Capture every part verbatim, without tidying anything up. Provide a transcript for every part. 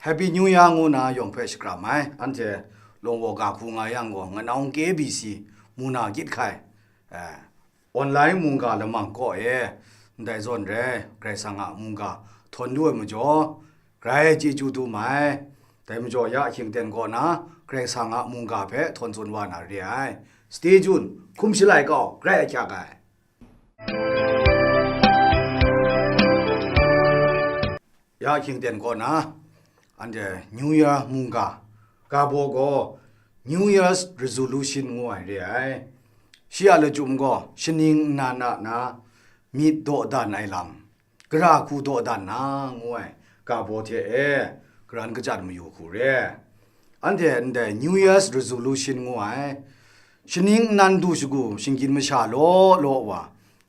Happy New Year ngu na yawng hpe shakram ai. Anhte lawng wa ga hku nga yang gaw, nganau K B C mu na gyit hkai, eh, online mungga lamang kaw e, ndai zawn re ai Karai Kasang a mungga htawn lu ai majaw, grai chyeju dum ai. Dai majaw, ya hkying ten kaw na Karai Kasang a mungga hpe htawn tsun wa na re ai. Stay tuned, hkum shalai kau, grai ahkyak ai. Ya hkying ten kaw na, anhte New Year mungga, ga baw gaw New Year's Resolution ngu ai re ai. Shi a lachyum gaw, shaning nnan a na myit dawdan ai lam, gara hku dawdan na ngu ai ga baw hte e, karan kachyan mayu hku re. Anhte ndai New Year's Resolution ngu ai, shaning nnan du shagu shinggyim masha law law wa,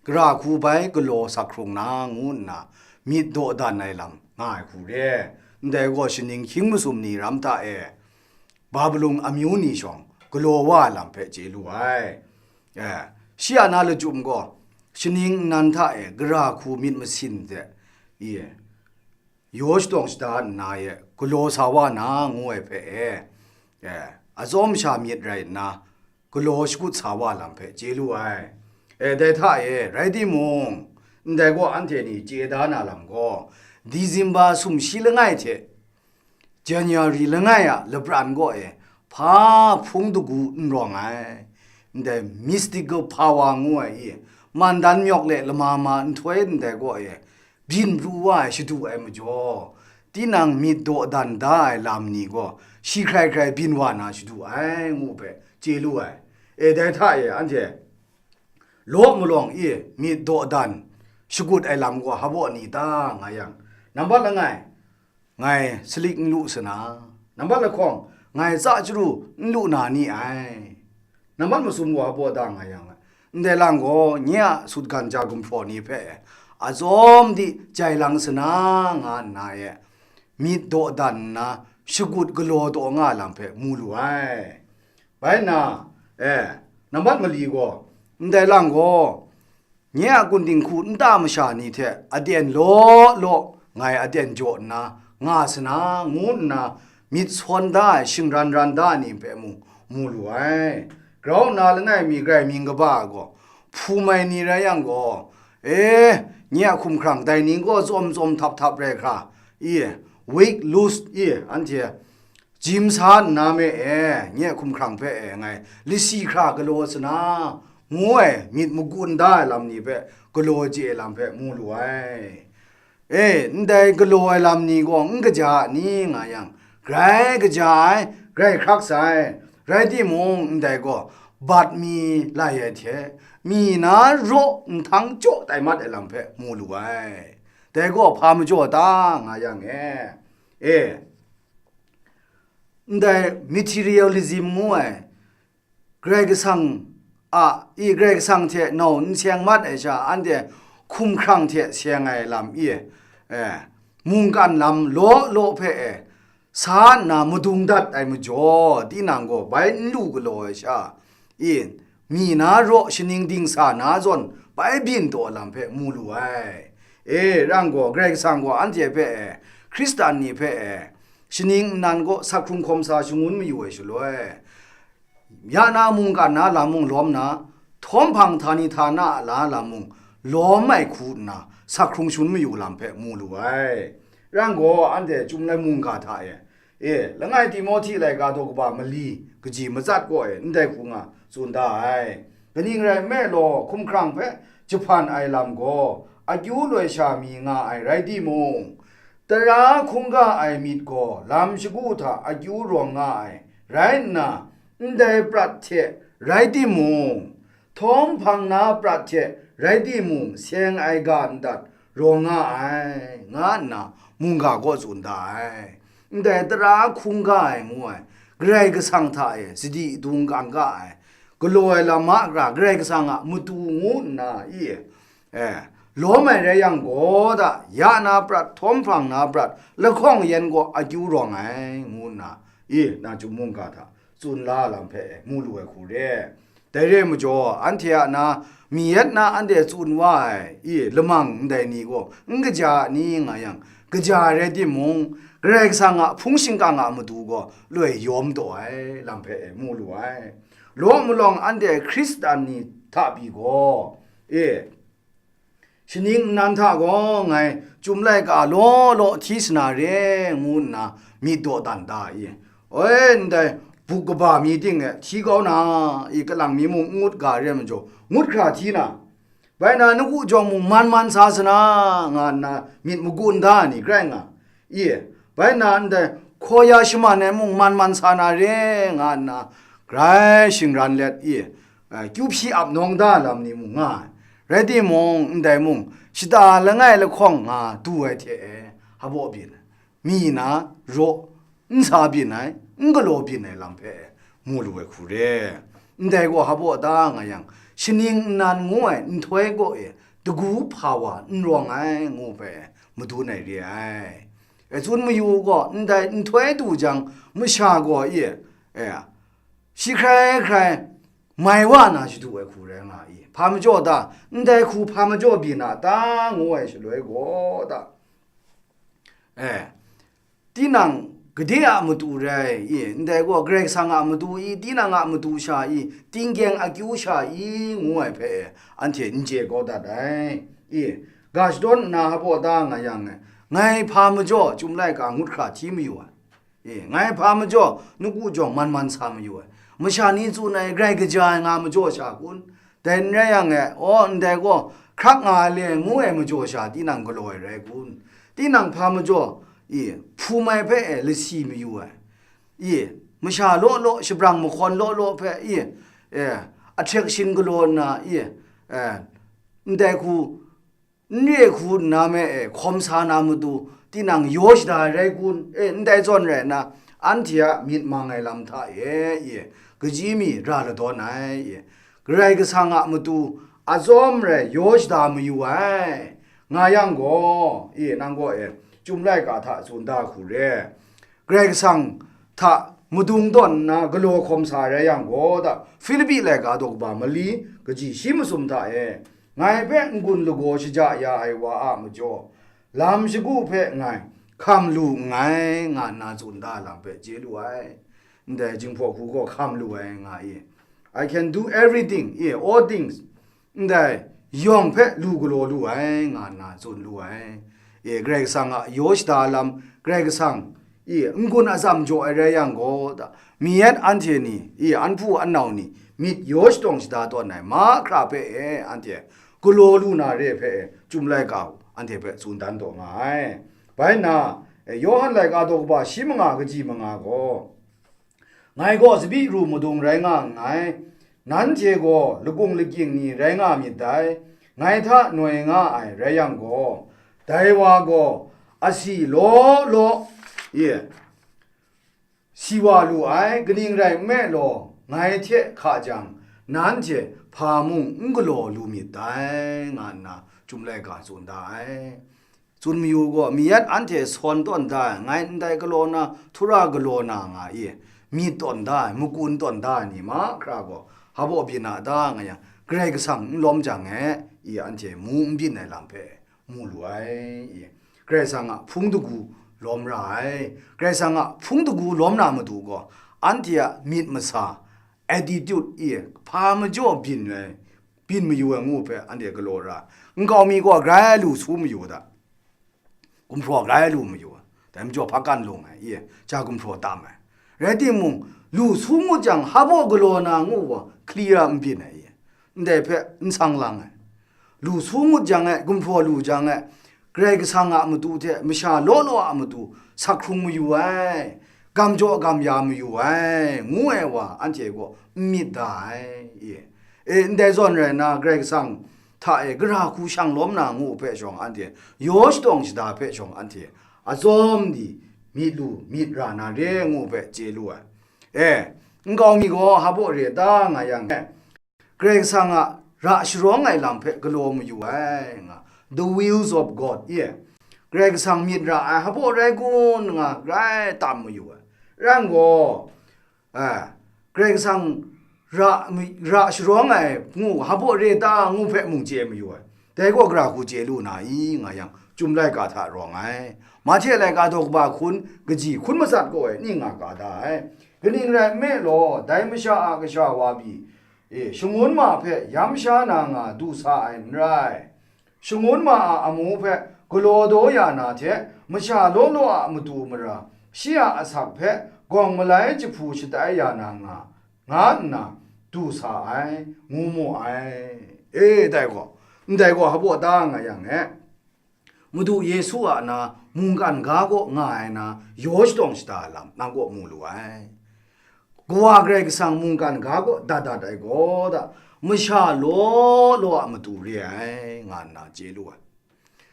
gara hku bai galaw sak hkrung na ngu nna myit dawdan ai lam nga ai hku re. Ndai gaw shaning hkying masum ni ram hta e, Babilon amyu ni shawng galaw wa ai lam hpe chye lu ai. Eh, shi a na lachyum gaw, shaning nnan hta e gara hku myit masin hte, i, yaw shatawng shada nna e galaw sa wa na ngu ai hpe e, eh, atsawm sha myit rai nna, galaw shakut sa wa lam hpe chye lu ai. E, dai hta e, rai timung, ndai gaw anhte ni chye da na lam gaw, Disemba sumshi langai hte January langai a lapran gaw e, hpa hpung dagu n rawng ai, ndai mystical power ngu ai i, mandan myawk le lama ma nhtoi ndai gaw e, byin pru wa ai shadu ai majaw, tinang myit dawdan da ai lam ni gaw, shi hkrai hkrai byin wa na shadu ai, ngu hpe chye lu ai. E, dai hta e, anhte law malawng e myit dawdan shagut ai lam gaw hpa baw ni ta, nga yang, nambat langai, ngai salik n lu sana, nambat lahkawng, ngai tsa chyaru n lu na ni ai. Nambat masum gaw hpa baw ta, nga yang, ndai lang gaw nye a sutgan ja gumhpraw ni hpe atsawm di jai lang sana, nga nna e myit dawdan nna shagut galaw taw nga lam hpe mu lu ai. Bai nna, eh, nambat mali gaw, ndai lang gaw, nye a kun dinghku nta masha ni hte aten law law ngai aten jaw nna nga sana, ngu nna myit sawn da ai shingran ran da ni hpe mung mu lu ai. Grau nna langai mi grai mying kaba ai gaw, hpum ai ni rai yang gaw, e, nye a hkumhkrang dai ni gaw tsawm tsawm htap htap rai hkra, i, weight loss, i, anhte jim sa nna me e, nye hkumhkrang hpe e, ngai lasi hkra galaw sana, ngu ai myit magun da ai lam ni hpe galaw chye ai lam hpe mu lu ai. E, ndai galaw ai lam ni gaw n kaja a ni, nga yang, grai kaja ai, grai hkrak sai, rai timung, ndai gaw bat mi lai ai hte, mi na raw nhtang jaw tai mat ai lam hpe mu lu ai. Dai gaw hpa majaw ta, nga yang e, e, ndai materialism ngu ai, Karai Kasang a, i, Karai Kasang hte nau n seng mat ai sha, anhte hkumhkrang hte seng ai lam i, eh, mungkan lam law law hpe e sa nna madung dat ai majaw, tinang gaw bai n lu galaw ai sha, i, mi na raw shaning dingsa na zawn bai byin taw lam hpe mu lu ai. E, rang gaw, Karai Kasang gaw anhte hpe e, Hkristan ni hpe e, shaning nnan gaw sak hkrung hkawm sa shangun mayu ai shaloi, ya na mungkan na lam mung lawm na, htawm hpang htani htana a la lam mung lawm ai hku nna, sak hkrung shangun mayu lam hpe mu lu ai. Rang gaw, anhte Chyum Lai mungga hta e, e, langai Timohti laika daw kaba mali kaji matsat kaw e, ndai hku nga tsun da ai. Kaning rai nme law, hkumhkrang hpe jahpan ai lam gaw akyu loi sha mi nga ai rai timung, tara hkungga ai myit gaw lam shagu hta akyu rawng nga ai rai nna, ndai prat hte rai timung, htawm hpang na prat hte rai timung, seng ai ga ndat rawng nga ai, nga nna mungga gaw tsun da ai. Ndai tara hkungga ai ngu ai, Karai Kasang hta e sadi dung kang ga ai, galaw ai lam mahkra Karai Kasang a matu ngu nna i, eh, lawm ai rai yang gaw da, ya na prat, htawm hpang na prat, lahkawng yan gaw akyu rawng ai, ngu nna, i, na Chyum mungga hta tsun la lam hpe mu lu ai hku re. Dai re ai majaw, anhte a na, mi yet na anhte tsun wa ai, i, lamang ndai ni gaw n kaja a ni nga yang, kaja ai rai timung, Karai Kasang a hpung shingkang a matu gaw loi yawm taw ai lam hpe e mu lu ai. Law malawng anhte Hkristan ni hta pyi gaw, e, shaning nnan hta gaw ngai chyum laika law law hti sa na re, ngu nna myit dawdan da i? Oi, ndai buk kaba mi ting e hti kau na i, kalang mi mung n ngut ga re ai majaw, ngut hkra hti na, bai na, nawku jawng mung man man sa sa na, nga nna myit magun da ai ni grai nga i? Bai na, ndai hkaw ya shaman ai mung man man sa na re, nga nna grai shingran let i? Kyu hpyi ap nawng da lam ni mung nga ai. Rai timung, ndai mung, shata langai lahkawng nga du ai hte e, hpaw byin ai, mi na raw, n sa byin ai, n galaw byin ai lam hpe mu lu ai hku re. Ndai gaw hpaw da nga yang, shaning nnan ngu ai nhtoi kaw e dagu hpa wa n rawng ai, ngu hpe madun ai re ai. E, tsun mayu gaw, ndai nhtoi du jang, masha gaw e, e, shi hkrai hkrai mai wa na shadu ai hku rai nga i? Hpa majaw ta? Ndai hku hpa majaw byin a ta, ngu ai shaloi gaw ta? E, tinang gade a matu rai i? Ndai gaw Karai Kasang a matu i, tinang a matu sha i, tinggyeng akyu sha i, ngu ai hpe anhte n chye kau dat ai i? Ga shadawn nna hpaw da nga yang, ngai hpa majaw chyum laika ngut hkra hti mayu ai. E, ngai hpa majaw nawku jawng man man sa mayu ai. Masha ni tsun ai grai kaja ai nga majaw sha kun? Dai n rai yang e, aw, ndai gaw hkrak nga ai le ngu ai majaw sha tinang galaw ai rai kun? Tinang hpa majaw, e, hpum ai hpe e lasi mayu ai. E, masha law law, shabrang mahkawn law law hpe, e, e, attraction galaw nna, e, e, ndai hku, n re hku nna me e hkawm sa na matu, tinang yaw shada ai rai kun? E, ndai zawn rai nna, anhte a myit mang ai lam hta e, e, kaji mi ra ladawn ai, e, Karai Kasang a matu atsawm rai yaw shada mayu ai, nga yang gaw, e, nang gaw e, chyum laika hta tsun da hku re. Karai Kasang hta madung tawn nna galaw hkawm sa rai yang gaw ta, Hpilipi laika daw kaba mali kaji shi masum hta e, ngai hpe n-gun lagaw shaja ya ai wa a majaw, lam shagu hpe ngai hkam lu nngai, nga nna tsun da lam hpe chye lu ai. Ndai Jinghpaw hku gaw hkam lu ai nga i? I can do everything, e, all things, ndai yawng hpe lu galaw lu ai, nga nna tsun lu ai. E, Karai Kasang a yaw shada lam, Karai Kasang, e, n-gun atsam jaw ai rai yang gaw ta, mi yet anhte ni, e, an hpu an nau ni, myit yaw shatawng shada tawn ai mahkra hpe e, anhte galaw lu na re hpe e, chyum laika anhte hpe tsun dan taw nga ai. Bai nna, e, Yawhan laika daw kaba shi manga kaji manga gaw, ngai gaw tsabyi ru madung rai nga nngai, nanhte gaw lakung lakying ni rai nga myit dai, ngai hta noi nga ai rai yang gaw, dai wa gaw asi law law, e, si wa lu ai, kaning rai nme law, ngai hte hka jang, nanhte hpa mung n galaw lu myit dai, nga nna Chyum Laika tsun da ai. Tsun mayu gaw, mi yat anhte sawn tawn da ai, ngai ndai galaw na, htura galaw na nga i, myit tawn da ai, makun tawn da ai ni mahkra gaw, hpaw byin a da nga yang, Karai Kasang n lawm jang e, i anhte mu n byin ai lam hpe mu lu ai. I, Karai Kasang a hpung dagu lawm ra ai. Karai Kasang a hpung dagu lawm na matu gaw, anhte a myit masa, attitude, i, hpa majaw byin ai, byin mayu ai ngu hpe anhte galaw ra. Nkau mi gaw grai lu su mayu da, gumhpraw grai lu mayu ai, dai majaw hpa kan lung ai, i, ja gumhpraw tam ai. Rai timung, lu su ngut jang, hpaw galaw na ngu wa, clear n byin ai, i, ndai hpe n sang lang ai. Lu su ngut jang e, gumhpraw lu jang e, Karai Kasang a matu hte masha law law a matu sak hkrung mayu ai, gam jaw gam ya mayu ai, ngu ai wa anhte gaw n myit da ai, i. E, ndai zawn rai nna, Karai Kasang hta e gara hku shang lawm na ngu hpe shawng anhte, yaw shatawng shada hpe shawng anhte, atsawm di myit lu myit ra na re ngu hpe chye lu ai. E, nkau mi gaw hpaw re ta nga yang e, Karai Kasang a ra sharawng ai lam hpe galaw mayu ai nga, the wills of God, i, Karai Kasang myit ra ai hpaw rai kun nga grai tam mayu ai. Rai yang gaw, a, Karai Kasang ra, ra sharawng ai ngu hpaw re ta ngu hpe mung chye mayu ai. Dai gaw gara hku chye lu na i, nga yang, Chyum laika hta rawng ai. Mahte laika daw kaba hkun, kaji hkun matsat gaw e, ning nga ga da ai. Kaning rai nme law, dai masha a kasha wa pyi, e, shangun ma hpe yam sha na nga du sa ai n rai. Shangun ma a amu hpe galaw daw ya na hte, masha law law a matu mara, shi a asak hpe gawng malai jahpu shatai ya na nga, nga nna du sa ai, ngu mu ai. E, dai gaw, ndai gaw hpaw da nga yang e, Madu Yesu a na mungkan ga kaw nga ai na yaw shadawng shada ai lam nang kaw mu lu ai. Kawa Karai Kasang mungkan ga kaw dat dat ai gaw da, masha law law a matu re ai, nga nna chye lu ai.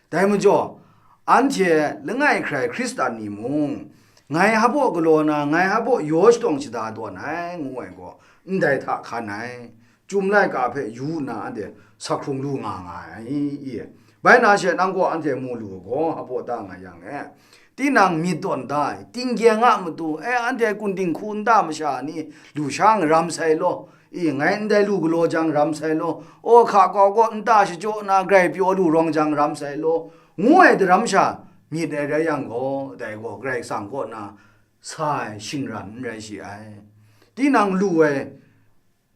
Dai majaw, anhte langai hkrai Hkristan ni mung, ngai hpaw galaw na, ngai hpaw yaw shadawng shada dawn ai, ngu ai gaw, ndai hta hkan ai. Chyum laika hpe yu nna anhte sa hkrung lu nga nga ai i? Bai na she nang gaw anhte mu lu gaw, hpaw da nga yang e, tinang myit tawn da ai, tinggyeng a matu, e, anhte kun dinghku nta masha ni lu sha ngaram sai law, i, ngai ndai lu galaw jang ram sai law, aw hka kau kaw nta shachyaw na grai pyaw lu rawng jang ram sai law, ngu ai daram sha myit ai rai yang gaw, dai gaw Karai Kasang kaw na sa ai shingran n rai shi ai. Tinang lu ai,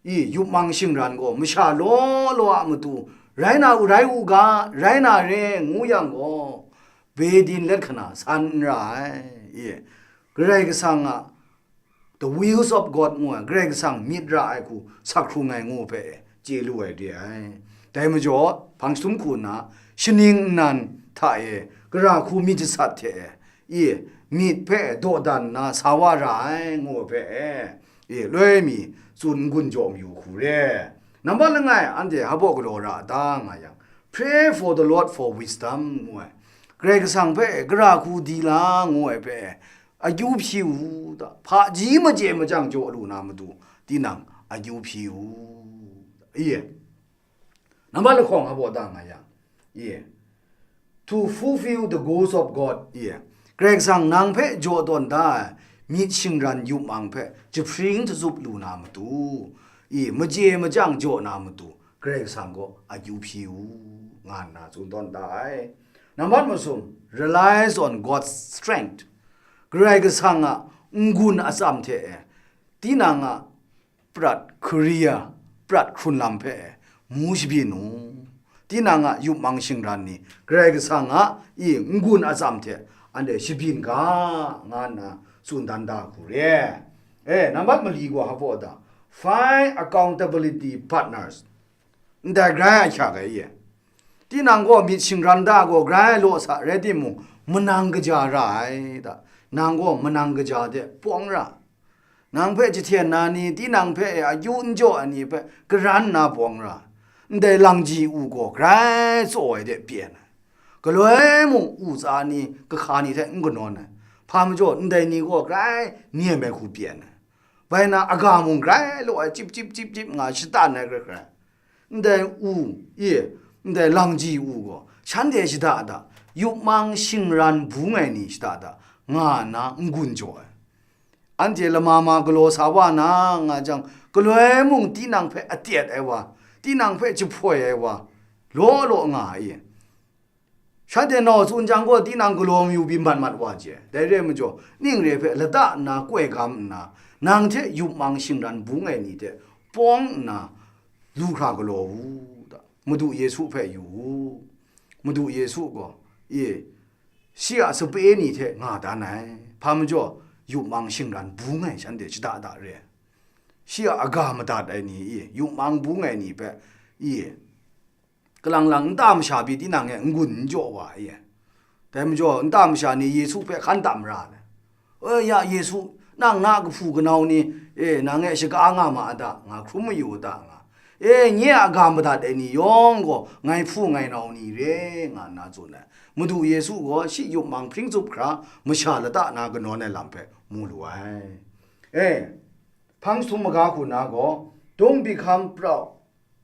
i, yupmang shingran gaw masha law law a matu, rai na u, rai u ga, rai na re, ngu yang gaw, bedin let hkana san n ra ai, i, Karai Kasang a, the wills of God ngu ai, Karai Kasang myit ra ai hku sa hkrung ai ngu hpe chye lu ai re ai. Dai majaw, hpang jahtum hku nna, shaning nnan hta e, gara hku myit jasat hte e, i, myit hpe dawdan nna sa wa ra ai, ngu ai hpe e, i, loi mi tsun n-gun jaw mayu hku re. Nambat langai, anhte hpaw galaw ra a ta nga yang, "Pray for the Lord for wisdom," ngu ai. Karai Kasang hpe gara hku di la, ngu ai hpe, akyu hpyi u ta, hpaji maje majang jaw lu na matu, tinang akyu hpyi u. Iye. Nambat lahkawng hpaw da nga yang, iye, to fulfill the goals of God, iye, Karai Kasang nang hpe jaw tawn da ai myit shingran yupmang hpe jahpring jatsup lu na matu, i, maje majang jaw na matu, Karai Kasang gaw akyu hpyi u, nga nna tsun tawn da ai. Nambat masum, relies on God's strength. Karai Kasang a n-gun atsam hte e, tinang a prat hkari ya, prat hkrun lam hpe e, mu shabyin u. Tinang a yupmang shingran ni Karai Kasang a i n-gun atsam hte anhte shabyin ga, nga nna tsun dan da hku re. E, nambat mali gaw hpaw da, find accountability partners. Ndai grai a hkyak ai ye. Tinang gaw myit shingran da gaw grai law sa rai timung, manang kaja ra ai ta. Nang gaw manang kaja de pawng ra. Nang hpe jahten na ni, tinang hpe e akyu n jaw ai ni hpe karan nna pawng ra. Ndai langji u gaw grai tsaw ai de pyen ai. Galoi mung u tsa ni, kahka ni hte n kanawn ai. Hpa majaw, ndai ni gaw grai nem ai hku pyen ai. Bai na, aga mung grai law ai, cip cip cip cip nga shatan ai hkrai hkrai. Ndai u, i, ndai langji u gaw, shanhte shada da, yupmang shingran bung ai ni shada da, nga nna n-gun jaw ai. Anhte lama ma galaw sa wa na nga jang, galoi mung tinang hpe atet ai wa, tinang hpe jahpoi ai wa, law law nga ai. Shanhte nau tsun jang gaw, tinang galaw mayu byin mat mat wa je. Dai re ai majaw, ning re hpe lata nna koi gam nna, nang hte yupmang shingran bung ai ni hte pawng nna, lu hkra galaw u, ta, Madu Yesu hpe yu u. Madu Yesu gaw, e, shi a sape ni hte nga dan ai. Hpa majaw, yupmang shingran bung ai shanhte shada da re ai. Shi a aga madat ai ni, e, yupmang bung ai ni hpe, e, kalang lang nta masha pyi tinang e n-gun n jaw wa ai. Dai majaw, nta masha ni Yesu hpe hkan tam ra ai. "E, ya Yesu, nang na kahpu kanau ni, e, nang e shaga nga ma a ta?" nga hkrum mayu a ta? Nga, "E, nye a ga madat ai ni yawng gaw ngai hpu ngai nau ni re," nga nna tsun ai. Madu Yesu gaw shi yupmang hpring tsup hkra, masha lata na kanawn ai lam hpe mu lu ai. E, hpang jahtum maga hku na gaw, "Don't become proud."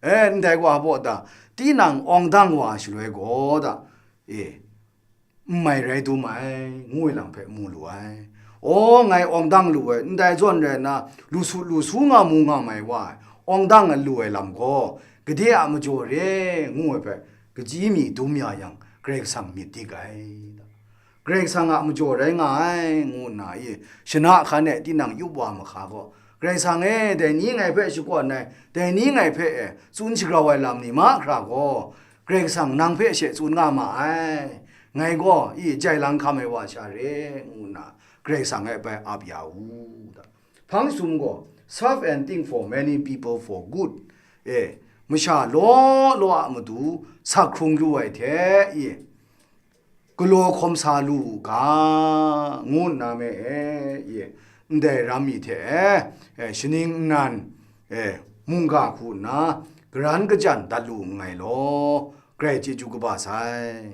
E, ndai wa baw ta, tinang awng dang wa shaloi gaw ta, e, n mai rai dum ai, ngu ai lam hpe mu lu ai. Aw, ngai awng dang lu ai, ndai zawn rai nna, lu su, lu su nga mu nga mai wa ai, awng dang lu ai lam gaw, gade a majaw re, ngu ai hpe, Kaji mi dum ya yang, Karai Kasang myit dik ai. Karai Kasang a majaw rai nga ai, ngu nna i, shana hkan e tinang yup wa mahka gaw, Karai Kasang e, dai ni ngai hpe shakawn ai, dai ni ngai hpe e tsun shagrau ai lam ni mahkra gaw, Karai Kasang nang hpe she tsun nga ma ai. Ngai gaw i jai lang hkam ai wa sha re, ngu nna Karai Kasang e bai ap ya u. Hpang sum gaw, serve and think for many people for good. E, masha law law a matu sak hkrung yu ai hte, e, galaw hkawm sa lu u ga, ngu nna me e, e, ndai ram mi hte e, e, shaning nnan, e, mungga hku nna, garan kajan dat lu nngai law, Karai chyeju kaba sai.